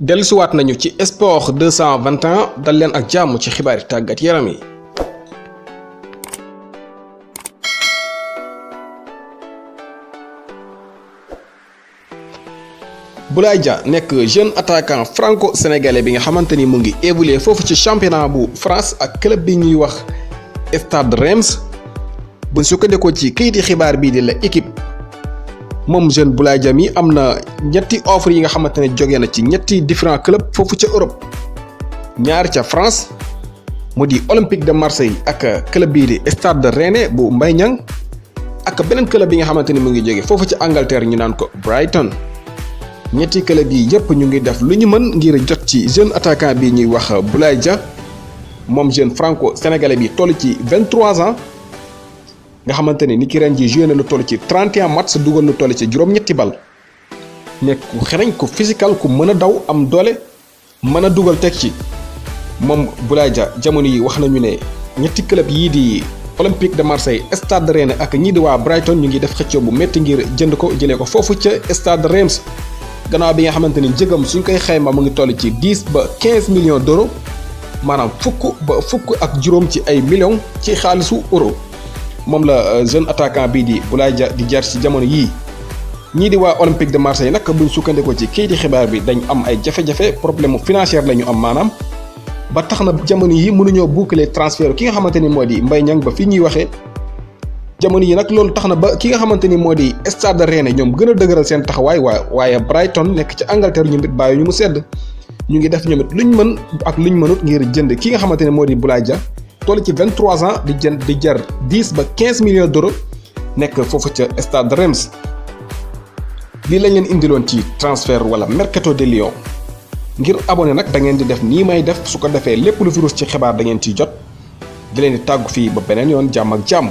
dellusiwaat nañu ci sport 221 dal leen ak jàmm ci xibaari tàggat yaram yi. Boulaye Dia nekk jeune attaquant franco-sénégalais bi nga xamante ni mu ngi évoluer foofu ci championnat bu France ak club bi ñuy wax Stade Reims buñ sukkandikoo ci kayiti xibaar bii di la équipe. moom jeune Boulaye Dia mi am na ñetti offre yi nga xamante ne jóge na ci ñetti différents clubs foofu ca Europe ñaar ca France mu di Olympique de Marseille ak club bii di Stade de Rennes bu Mbaye Niang ak beneen club bi nga xamante ni mu ngi jóge foofu ca Angleterre ñu naan ko Brighton. ñetti club yi yëpp ñu ngi def lu ñu mën ngir jot ci jeune attaquant bi ñuy wax Boulaye Dia moom jeune franco-sénégalais bi toll ci 23 ans. nga xamante ni ki ren ji joué na lu toll ci 31 match dugal lu toll ci juróom-ñetti bal nekk ku xereñ ku physical ku mën a daw am doole mën a dugal teg ci moom Boulaye Dia jamono yi wax nañu ne ñetti club yii di Olympique de Marseille Stade de Rennes ak ñii di waa Brighton ñu ngi def xëccoo bu métti ngir jënd ko jëlee ko foofu ca Stade de Reims gannaaw bi nga xamante ni njëgam suñ koy xayma mu ngi toll ci 10 ba 15 millions d'euros maanaam fukk ak juróom ci ay millions ci xaalisu euro. moom la jeune attaquant bii di Boulaye Dia di jar ci jamono yii ñii di waa Olympique de Marseille nag buñ sukkandikoo ci kayiti xibaar bi dañ am ay jafe-jafe problème financier la ñu am maanaam ba tax na jamono yi mënuñoo boucler transfert ki nga xamante ni moo di Mbaye Niang ba fii ñuy waxee jamono yi nag loolu tax na ba ki nga xamante ni moo di Stade de Rennes ñoom gën a dëgëral seen taxawaay waaye Brighton nekk ci Angleterre ñu it bàyyi ñu mu sedd ñu ngi def ñoom it luñ mën ak luñ mënut ngir jënd ki nga xamante ni moo di Boulaye Dia toll ci 23 ans di jar 10 ba 15 millions d'euros nekk foofu ca Stade Reims lii lañ leen indiloon ci transfert wala mercato de Lyon ngir abonné nag da ngeen di def nii may def su ko defee lépp lu fi ruus ci xibaar da ngeen ciy jot di leen di tàggu fii ba beneen yoon jàmm ak jàmm.